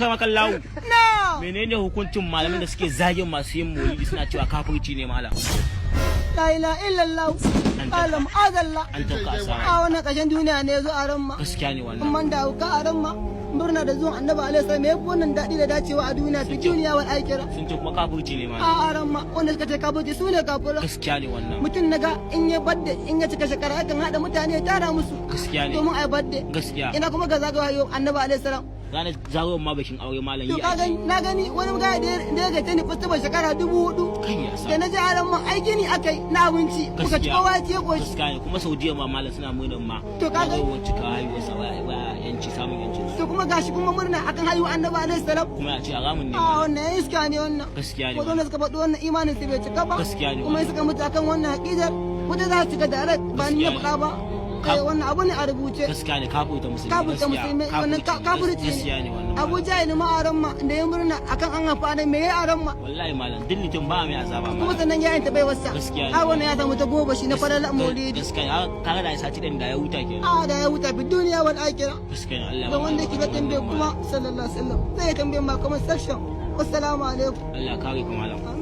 Akramakallahu. Na. Menene hukuncin malaman da suke zagin masu yin maulidi, suna cewa kafirci ne, malam? La ilaha illallah. Alam azalla. An tafka asara. A wannan ƙarshen duniya ne yazo, aramma. Gaskiya ne wannan. Man da ka, aramma, murna da zuwan Annabi alaihi salam, me wannan daɗi da dacewa a duniya, fi duniya wal akhirah. Sun ce kuma kafirci ne, malam. A, aramma, wanda suka ce kafirci su ne kafira. Gaskiya ne wannan. Mutum naga in ya birthday, in ya cika shekara, yakan haɗa mutane ya tara musu Gaskiya ne. domin a yi birthday. Ina kuma ga zagawa Annabi alaihi salam? Ranar zagayowar ma bikin aure, malam, To yi ka ake. gani, na gani wani gaya da ya gace ni festival shekara 4000. Kai ya sa. Da na ji, aramma, aiki ne aka yi na abinci, muka ci, Gaskiya. kowa ya ci ya koshi. Gaskiya ne. Kuma Saudiya ma, malam, suna murnar ma To ka gani? zagayowar cika haihuwar sa, waya yanci, samun yancin su. To kuma gashi kuma murna akan haihuwa Annabi alaihi salam. Kuma ya ce haramun ne, A malam. wannan ya iska ne wannan. Gaskiya ne. Ko wanda suka faɗi wannan, imanin su bai cika ba. Gaskiya ne Kuma wannan. suka mutu akan wannan aqidar, wata za su cika direct, ba ni na Gaskiya ne. faɗa ba. Eh, wannan abu ne a rubuce. Gaskiya ne, kafirta musulmi. Kafirta Gaskiya. musulmi wannan kafirci. Gaskiya ne wannan. Abu Jahil ma, aramma, da ya murna akan an haifa ne, me ya, aramma? Wallahi malam, duk mutum ba mai azaba Kuma malam. sannan ya yanta bai wasa. Gaskiya ne. A wannan ya samu ta goma shi na falalar maulidi. Gaskiya ne. Kaga da sati ɗin da ya huta kenan. A, da ya huta fi duniya wal akhirah. Gaskiya ne, Allah Ga wanda ke da tambaye kuma, sallallahu alaihi wasallam, zai tambaye ma comment section. Wassalamu alaikum. Allah kare ka, malam. Amin.